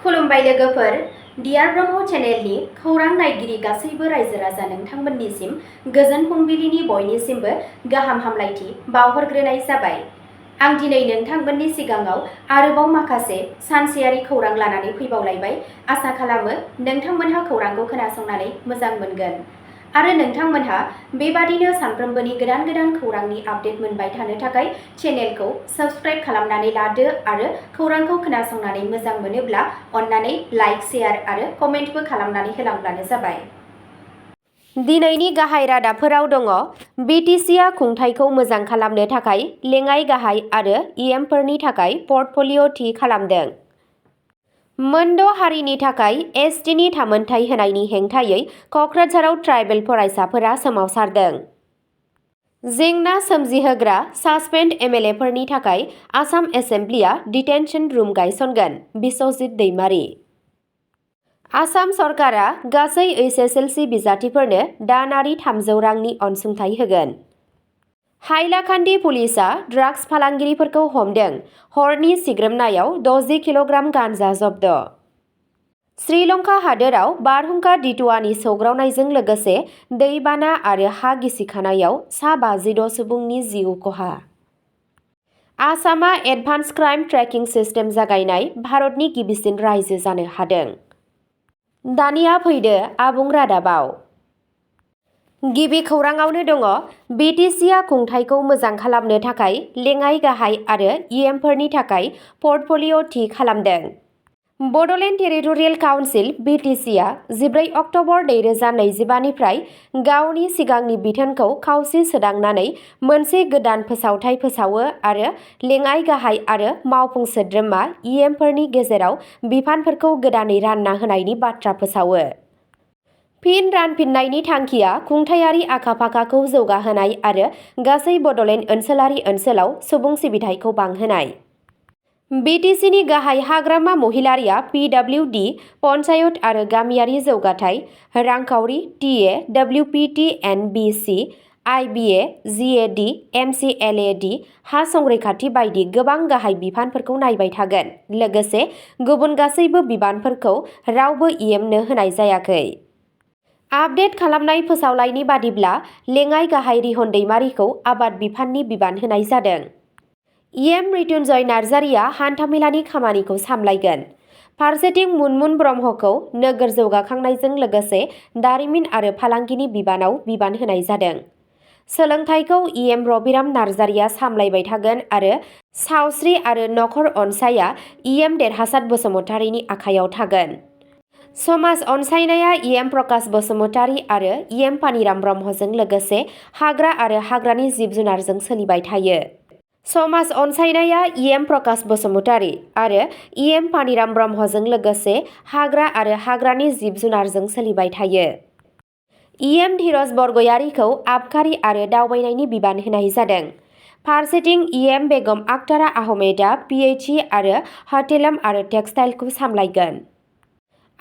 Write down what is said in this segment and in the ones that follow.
खुलुमबाय लोगोफोर, डियार ब्रह्म चेनेलनि खौरां नायगिरि गासैबो रायजो राजा नोंथांमोननिसिम गोजोन फुंबिलिनि बयनिसिमबो गाहाम हामलायथि बावहरग्रोनाय जाबाय। आं दिनै नोंथांमोननि सिगाङाव आरोबाव माखासे सानसेयारि खौरां लानानै फैबावलायबाय। आसा खालामो नोंथांमोनहा खौरांखौ खोनासंनानै मोजां मोनगोन आरो नोंथांमोनहा बेबादिनो सानफ्रोमबोनि गोदान गोदान खौरांनि आपडेट मोनबाय थानो थाखाय चेनेलखौ साबस्क्राइब खालामनानै लादो आरो खौरांखौ खोनासंनानै मोजां मोनोब्ला अन्नानै लाइक, शेयार आरो कमेन्टबो खालामनानै होलांब्लानो जाबाय। दिनैनि गाहाय रादाबफोराव दङ। BTCआ खुंथायखौ मोजां खालामनो थाखाय लेङाइ गाहाय आरो EMफोरनि थाखाय पर्टफ'लिय' थि खालामदों। मोनद' हारिनि थाखाय STनि थामोनथाय होनायनि हेंथायै क'क्राझाराव ट्राइबेल फरायसाफोरा सोमावसारदों। जेंना सोमजिहोग्रा सासपेन्ड MLAफोरनि थाखाय आसाम एसेमब्लिआ डिटेनसन रुम गायसनगोन। बिस्वजित दैमारी। आसाम सरकारा गासै HSLC बिजाथिफोरनो दानारि 300 रांनि अनसुंथाइ होगोन। हाइलाकान्दि पुलिसआ ड्राग्स फालांगिरिफोरखौ हमदों। हरनि सिग्रोमनायाव 60 किल'ग्राम गान्जा जब्द। श्रीलंका हादोराव बारहुंखा दितुवानि सौग्रावनायजों लोगोसे दैबाना आरो हा गिसिखानायाव सा 56 सुबुंनि जिउ खहा। आसामआ एडभान्स क्राइम ट्रेकिं सिस्टेम जागायनाय भारतनि गिबिसिन रायजो जानो हादों। दानिया फैदो आबुं रादाबाव। गिबि खौराङावनो दङ। BTCआ खुंथायखौ मोजां खालामनो थाखाय लेङाइ गाहाय आरो EMफोरनि थाखाय पर्टफ'लिय' थि खालामदों। बड'लेण्ड टेरिटरियेल काउन्सिल BTCआ 14 अक्ट'बर 2025 निफ्राय गावनि सिगांनि बिथोनखौ खावसे सोदांनानै मोनसे गोदान फोसावथाय फोसावो आरो लेङाइ गाहाय आरो मावफुं सोद्रोमा EMफोरनि गेजेराव बिफानफोरखौ गोदानै रानना होनायनि बाथ्रा फोसावो। फिन रानफिननायनि थांखिया खुंथायारि आखा-फाखाखौ जौगाहोनाय आरो गासै बड'लेण्ड ओनसोलारि ओनसोलाव सुबुं सिबिथायखौ बांहोनाय। BTCनि गाहाय हाग्रामा महिलारिया PWD, पन्चायत आरो गामियारि जौगाथाय, रांखावरि TA, WPT, NBC, IBA, GAD, MCLAD, हा संरैखाथि बायदि गोबां गाहाय बिफानफोरखौ नायबाय थागोन। लोगोसे गुबुन गासैबो बिबानफोरखौ रावबो EMनो होनाय जायाखै। आपडेट खालामनाय फोसावलायनि बादिब्ला लेङाइ गाहाय रिहन दैमारीखौ आबाद बिफाननि बिबान होनाय जादों। EM मृत्युन्जय नार्जारिया हान्थामेलानि खामानिखौ सामलायगोन। फारसेथिं मुनमुन ब्रह्मखौ नोगोर जौगाखांनायजों लोगोसे दारिमिन आरो फालांगिनि बिबानाव बिबान होनाय जादों। सोलोंथाइखौ EM रबिराम नार्जारिया सामलायबाय थागोन आरो सावस्रि आरो नखर अनसायआ EM देरहासात बसुमतारीनि आखायाव थागोन। समाज अनसायनाया EM प्रकाश बसुमतारी आरो EM पानिराम ब्रह्मजों लोगोसे हाग्रा आरो हाग्रानि जिब-जुनारजों सोलिबाय थायो। समाज अनसायनाया EM प्रकाश बसुमतारी आरो EM पानिराम ब्रह्मजों लोगोसे हाग्रा आरो हाग्रानि जिब-जुनारजों सोलिबाय थायो। EM धीरज बरगयारीखौ आबखारि आरो दावबायनायनि बिबान होनाय जादों। फारसेथिं EM बेगम आखतारा आहमेदआ PHE आरो हटेलम आरो टेक्सटाइलखौ सामलायगोन।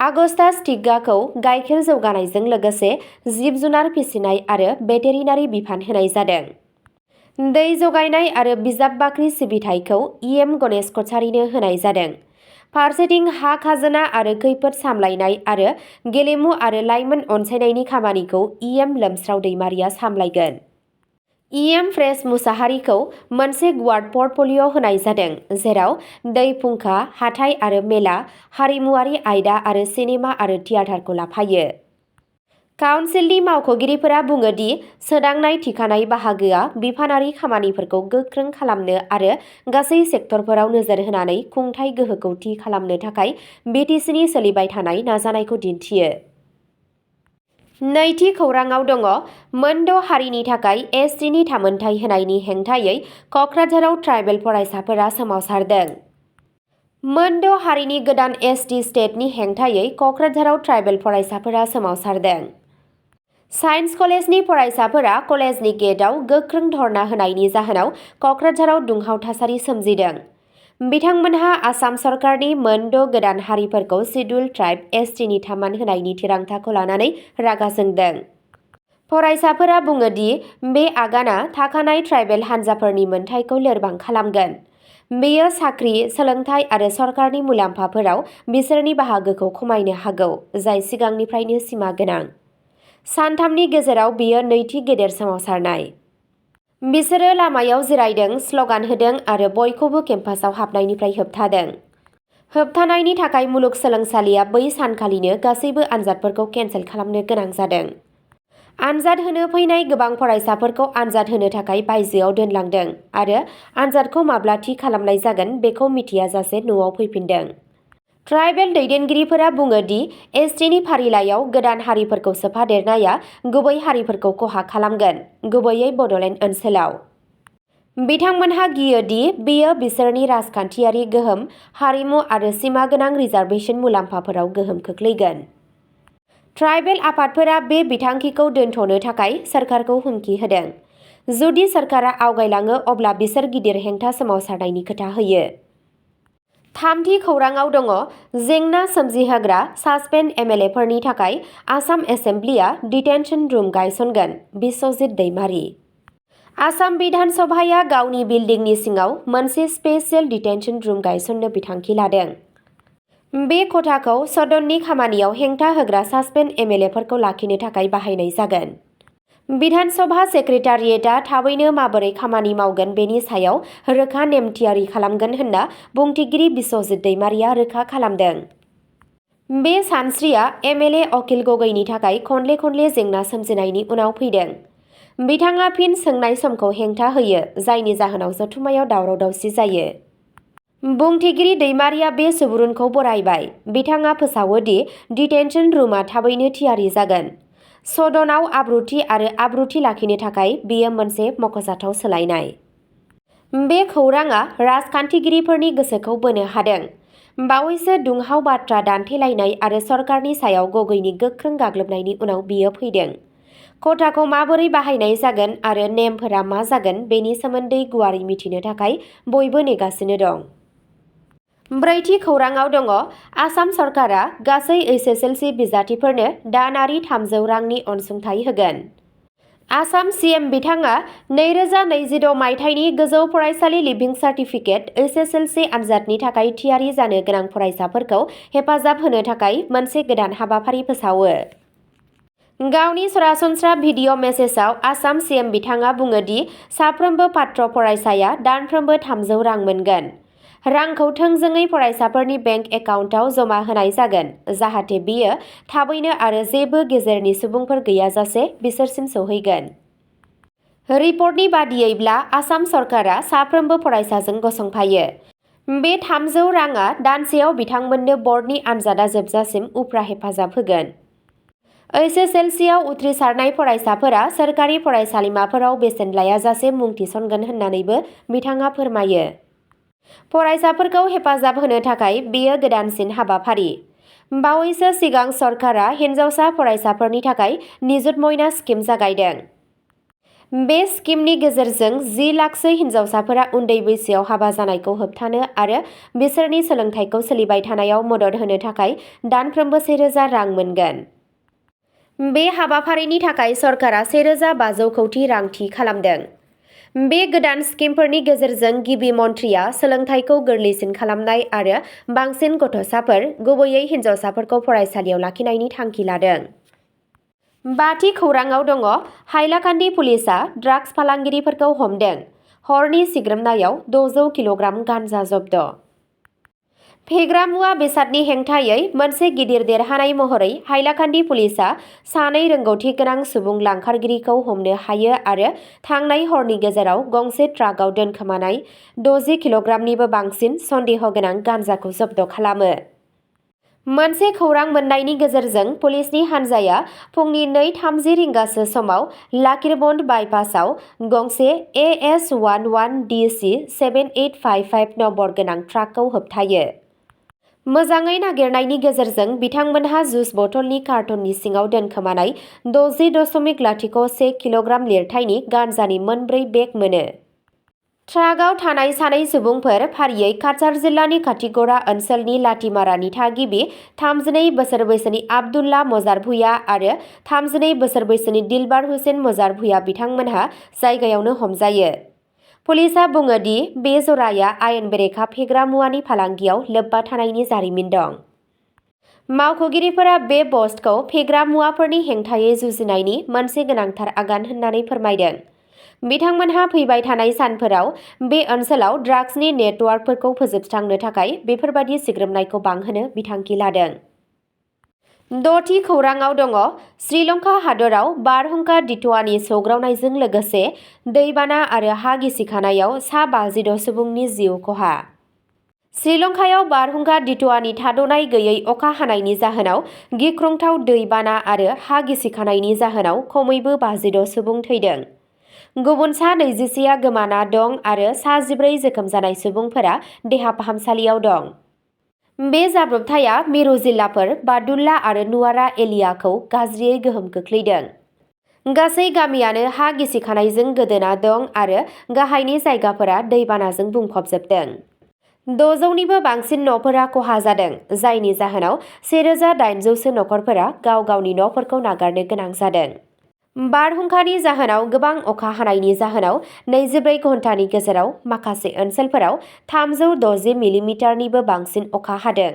आगस्ता स्टिग्गाखौ गाइखेर जौगानायजों लोगोसे जिब-जुनार फिसिनाय आरो भेटेरिनारि बिफान होनाय जादों। दै जगायनाय आरो बिजाब बाख्रि सिबिथायखौ EM गणेश कछारीनो होनाय जादों। फारसेथिं हा खाजोना आरो खैफोद सामलायनाय आरो गेलेमु आरो लाइमोन अनसायनायनि खामानिखौ EM लोमस्राव दैमारीया सामलायगोन। EM प्रेस मुसाहारीखौ मोनसे गुवार पर्टफ'लिय' होनाय जादों जेराव दै फुंखा, हाथाइ आरो मेला, हारिमुआरि आयदा आरो सिनेमा आरो थियेटारखौ लाफायो। काउन्सिलनि मावख'गिरिफोरा बुङो दि सोदांनाय थिखानाय बाहागोआ बिफानारि खामानिफोरखौ गोख्रों खालामनो आरो गासै सेक्टरफोराव नोजोर होनानै खुंथाय गोहोखौ थि खालामनो थाखाय BTCनि सोलिबाय थानाय नाजानायखौ दिन्थियो। नैथि खौराङाव दङ। मोनद' हारिनि थाखाय STनि थामोनथाय होनायनि हेंथायै क'क्राझाराव ट्राइबेल फरायसाफोरा सोमावसारदों। मोनद' हारिनि गोदान ST स्टेटनि हेंथायै क'क्राझाराव ट्राइबेल फरायसाफोरा सोमावसारदों। साइन्स कलेजनि फरायसाफोरा कलेजनि गेटआव गोख्रों धर्ना होनायनि जाहोनाव क'क्राझाराव दुंहाव थासारि सोमजिदों। बिथांमोनहा आसाम सरकारनि मोनद' गोदान हारिफोरखौ सिडुल ट्राइब STनि थामान होनायनि थिरांथाखौ लानानै रागा जोंदों। फरायसाफोरा बुङो दि बे आगाना थाखानाय ट्राइबेल हानजाफोरनि मोनथायखौ लोरबां खालामगोन। बेयो साख्रि, सोलोंथाइ आरो सरकारनि मुलाम्फाफोराव बिसोरनि बाहागोखौ खमायनो हागौ, जाय सिगांनिफ्रायनो सिमा गोनां। सानथामनि गेजेराव बेयो नैथि गेदेर सोमावसारनाय। बिसोरो लामायाव जिरायदों, स्ल'गान होदों आरो बयखौबो केम्पासआव हाबनायनिफ्राय होबथादों। होबथानायनि थाखाय मुलुगसोलोंसालिया बै सानखालिनो गासैबो आनजादफोरखौ केनसेल खालामनो गोनां जादों। आनजाद होनो फैनाय गोबां फरायसाफोरखौ आनजाद होनो थाखाय बायजोआव दोनलांदों आरो आनजादखौ माब्ला थि खालामनाय जागोन बेखौ मिथियाजासे न'आव फैफिनदों। ट्राइबेल दैदेनगिरिफोरा बुङो दि एसटिनि फारिलाइयाव गोदान हारिफोरखौ सोफादेरनाया गुबै हारिफोरखौ खहा खालामगोन, गुबैयै बड'लेण्ड ओनसोलाव। बिथांमोनहा गियो दि बेयो बिसोरनि राजखान्थियारि गोहोम, हारिमु आरो सिमा गोनां रिजार्भेसन मुलाम्फाफोराव गोहोम खोख्लैगोन। ट्राइबेल आफादफोरा बे बिथांखिखौ दोनथ'नो थाखाय सोरखारखौ हुमखि होदों। जुदि सोरखारा आवगायलाङो अब्ला बिसोर गिदिर हेंथा सोमावसारनायनि खोथा होयो। थामथि खौरांआव दङ जेंना सोमजिहोग्रा सासपेन्ड एमएलएफोरनि थाखाय आसाम एसेम्ब्लिआ डिटेनसन रुम गायसनगोन, बिश्वजित दैमारी। आसाम बिधान सभाया गावनि बिल्डिंनि सिङाव मोनसे स्पेसियेल डिटेनसन रुम गायसननो बिथांखि लादों। बे खथाखौ सदननि खामानियाव हेंथा होग्रा सासपेन्ड एमएलएफोरखौ लाखिनो थाखाय बाहायनाय जागोन। बिधान सभा सेक्रेटारियेटआ थाबैनो माबोरै खामानि मावगोन बेनि सायाव रोखा नेम थियारि खालामगोन होनना बुंथिगिरि बिश्वजित दैमारीआ रोखा खालामदों। बे सानस्रिया एमएलए अखिल गगैनि थाखाय खनले जेंना सोमजिनायनि उनाव फैदों। बिथाङा फिन सोंनाय समखौ हेंथा होयो, जायनि जाहोनाव जथुम्मायाव दावराव-दावसि जायो। बुंथिगिरि दैमारीआ बे सुबुरुनखौ बरायबाय। बिथाङा फोसावो दि डिटेनसन रुमआ थाबैनो थियारि जागोन। सदनाव आब्रुथि आरो आब्रुथि लाखिनो थाखाय बेयो मोनसे मख'जाथाव सोलायनाय। बे खौरांआ राजखान्थिगिरिफोरनि गोसोखौ बोनो हादों। बावैसो दुंहाव बाथ्रा दान्थेलायनाय आरो सरकारनि सायाव गगैनि गोख्रों गाग्लोबनायनि उनाव बियो फैदों। खथाखौ माबोरै बाहायनाय जागोन आरो नेमफोरा मा जागोन बेनि सोमोन्दै गुवारै मिथिनो थाखाय बयबो नेगासिनो दं। ब्रैथि खौरांआव दङ आसाम सरकारा गासै एसएसएलसि बिजाथिफोरनो दानारि 300 रांनि अनसुंथाइ होगोन। आसाम सिएम बिथाङा 2026 मायथाइनि गोजौ फरायसालि लिभिं सार्टिफिकेट एसएसएलसि आनजादनि थाखाय थियारि जानो गोनां फरायसाफोरखौ हेफाजाब होनो थाखाय मोनसे गोदान हाबाफारि फोसावो। गावनि सरासनस्रा भिडिअ' मेसेजआव आसाम सिएम बिथाङा बुङो दि साफ्रोमबो पात्र फरायसाया दानफ्रोमबो 300 रां मोनगोन। रांखौ थोंजोङै फरायसाफोरनि बेंक एकाउन्टआव जमा होनाय जागोन, जाहाथे बेयो थाबैनो आरो जेबो गेजेरनि सुबुंफोर गैयाजासे बिसोरसिम सौहैगोन। रिपर्टनि बादियैब्ला आसाम सरकारा साफ्रोमबो फरायसाजों गसंफायो। बे 300 राङा दानसेयाव बिथांमोननो बर्डनि आनजादआ जोबजासिम उफ्रा हेफाजाब होगोन। एसएसएलसिआव उथ्रिसारनाय फरायसाफोरा सोरखारि फरायसालिमाफोराव बेसेन लायाजासे मुं थिसनगोन होननानैबो बिथाङा फोरमायो। फरायसाफोरखौ हेफाजाब होनो थाखाय बेयो गोदानसिन हाबाफारि। बावैसो सिगां सरकारा हिन्जावसा फरायसाफोरनि थाखाय निजुत मयना स्किम जागायदों। बे स्किमनि गेजेरजों 10 लाखसो हिन्जावसाफोरा उन्दै बैसोआव हाबा जानायखौ होबथानो आरो बिसोरनि सोलोंथाइखौ सोलिबाय थानायाव मदद होनो थाखाय दानफ्रोमबो 1000 रां मोनगोन। बे हाबाफारिनि थाखाय सरकारा 1500 कौटि रां थि खालामदों। बे गोदान स्किमफोरनि गेजेरजों गिबि मन्थ्रिया सोलोंथाइखौ गोरलैसिन खालामनाय आरो बांसिन गथ'साफोर, गुबैयै हिन्जावसाफोरखौ फरायसालियाव लाखिनायनि थांखि लादों। बाथि खौरांआव दङ हाइलाकान्दि पुलिसआ ड्राग्स फालांगिरिफोरखौ हमदों। हरनि सिग्रोमनायाव 600 किल'ग्राम गान्जा जब्द। फेग्रा मुवा बेसादनि हेंथायै मोनसे गिदिर देरहानाय महरै हाइलाकान्दि पुलिसआ सानै रोंगौथि गोनां सुबुं लांखारगिरिखौ हमनो हायो आरो थांनाय हरनि गेजेराव गंसे ट्राकआव दोनखोमानाय 60 किल'ग्रामनिबो बांसिन सन्देह गोनां गान्जाखौ जब्द खालामो। मोनसे खौरां मोन्नायनि गेजेरजों पुलिसनि हान्जाया फुंनि 2:30 रिंगासो समाव लाकिरबन्ड बाइपासआव गंसे AS11 DC 7855 नम्बर गोनां ट्राकखौ होबथायो। मोजाङै नागिरनायनि गेजेरजों बिथांमोनहा जुस बथलनि कार्टननि सिङाव दोनखोमानाय 60.01 किल'ग्राम लिरथायनि गान्जानि 4 बेग मोनो। ट्राकआव थानाय सानै सुबुंफोर फारियै काछार जिल्लानि खाथिगड़ा ओनसोलनि लाटिमारानि थागिबि 32 बोसोर बैसोनि आब्दुल्ला मजार भुइया आरो 32 बोसोर बैसोनि दिलबार हुसेन मजार भुइया बिथांमोनहा जायगायावनो हमजायो। पुलिसआ बुङो दि बे जराया आयेन बेरेखा फेग्रा मुवानि फालांगियाव लोब्बा थानायनि जारिमिन दं। मावख'गिरिफोरा बे पस्टखौ फेग्रा मुवाफोरनि हेंथायै जुजिनायनि मोनसे गोनांथार आगान होननानै फोरमायदों। बिथांमोनहा फैबाय थानाय सानफोराव बे ओनसोलाव ड्राग्सनि नेटवार्कफोरखौ फोजोबस्रांनो थाखाय बेफोरबादि सिग्रोमनायखौ बांहोनो बिथांखि लादों। द'थि खौराङाव दङ श्रीलंका हादराव बारहुंखा दितवानि सौग्रावनायजों लोगोसे दैबाना आरो हा गिसिखानायाव सा 52 सुबुंनि जिउ खहा। श्रीलंकायाव बारहुंखा दितवानि थाद'नाय गैयै अखा हानायनि जाहोनाव गिख्रंथाव दैबाना आरो हा गिसिखानायनि जाहोनाव खमैबो 52 सुबुं थैदों। गुबुन सा 21आ गोमाना दं आरो सा 14 जोखोम जानाय सुबुंफोरा देहा फाहामसालियाव दं। बे जाब्रबथाया मिरु जिल्लाफोर बादुल्ला आरो नुवारा एलियाखौ गाज्रियै गोहोम खोख्लैदों। गासै गामियानो हा गिसिखानायजों गोदोना दं आरो गाहायनि जायगाफोरा दैबानाजों बुंफबजोबदों। 600निबो बांसिन न'फोरा खहा जादों, जायनि जाहोनाव 1800सो नखरफोरा गाव गावनि न'फोरखौ नागारनो गोनां जादों। बारहुंखानि जाहोनाव गोबां अखा हानायनि जाहोनाव 24 घन्टानि गेजेराव माखासे ओनसोलफोराव 360 मिलिमिटारनिबो बांसिन अखा हादों।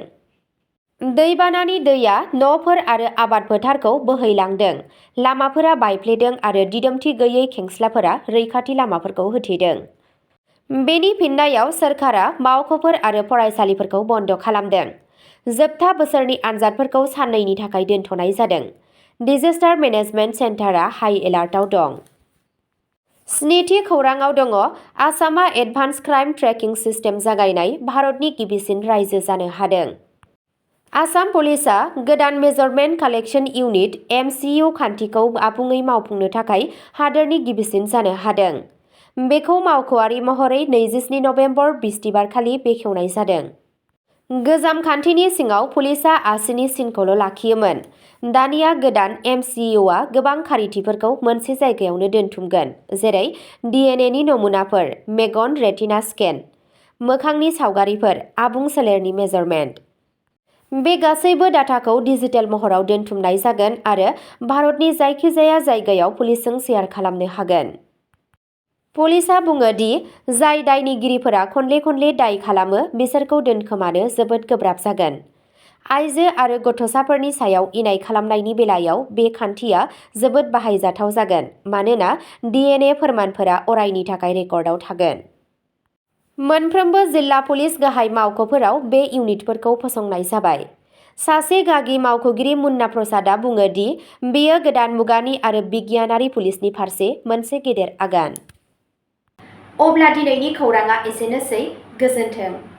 दैबानानि दैया न'फोर आरो आबाद फोथारखौ बोहैलांदों, लामाफोरा बायफ्लेदों आरो दिदोमथि गैयै खेंस्लाफोरा रैखाथि लामाफोरखौ होथेदों। बेनि फिननायाव सोरखारा मावख'फोर आरो फरायसालिफोरखौ बन्द खालामदों। जोबथा बोसोरनि आनजादफोरखौ साननैनि थाखाय दोनथ'नाय जादों। डिजेस्टार मेनेजमेन्ट सेन्टारआ हाइ एलार्टआव दं। 7थि खौराङाव दङ आसामआ एडभान्स क्राइम ट्रेकिं सिस्टेम जागायनाय भारतनि गिबिसिन रायजो जानो हादों। आसाम पुलिसआ गोदान मेजरमेन्ट कालेक्शन इउनिट (MCU) खान्थिखौ आबुङै मावफुंनो थाखाय हादोरनि गिबिसिन जानो हादों। बेखौ मावख'आरि महरै 27 नबेम्बर बिस्तिबारखालि बेखेवनाय जादों। गोजाम खान्थिनि सिङाव पुलिसआ आसिनि सिनखौल' लाखियोमोन। दानिया गोदान MCUआ गोबां खारिथिफोरखौ मोनसे जायगायावनो दोनथुमगोन, जेरै DNA नि नमुनाफोर, मेगन रेटिना स्केन, मोखांनि सावगारिफोर, आबुं सोलेरनि मेजारमेन्ट। बे गासैबो डाटाखौ डिजिटेल महराव दोनथुमनाय जागोन आरो भारतनि जायखिजाया जायगायाव पुलिसजों शेयार खालामनो हागोन। पुलिसआ बुङो दि जाय दायनिगिरिफोरा खनले दाय खालामो बिसोरखौ दोनखोमानो जोबोद गोब्राब जागोन। आइजो आरो गथ'साफोरनि सायाव इनाय खालामनायनि बेलायाव बे खान्थिया जोबोद बाहायजाथाव जागोन मानोना DNA फोरमानफोरा अरायनि थाखाय रेकर्डआव थागोन। मोनफ्रोमबो जिल्ला पुलिस गाहाय मावख'फोराव बे इउनिटफोरखौ फसंनाय जाबाय। सासे गागि मावख'गिरि मुन्ना प्रसादआ बुङो दि बेयो गोदान मुगानि आरो बिगियानारि पुलिसनि फारसे मोनसे गेदेर आगान। अब्ला दिनैनि खौराङा एसेनोसै। गोजोन्थों।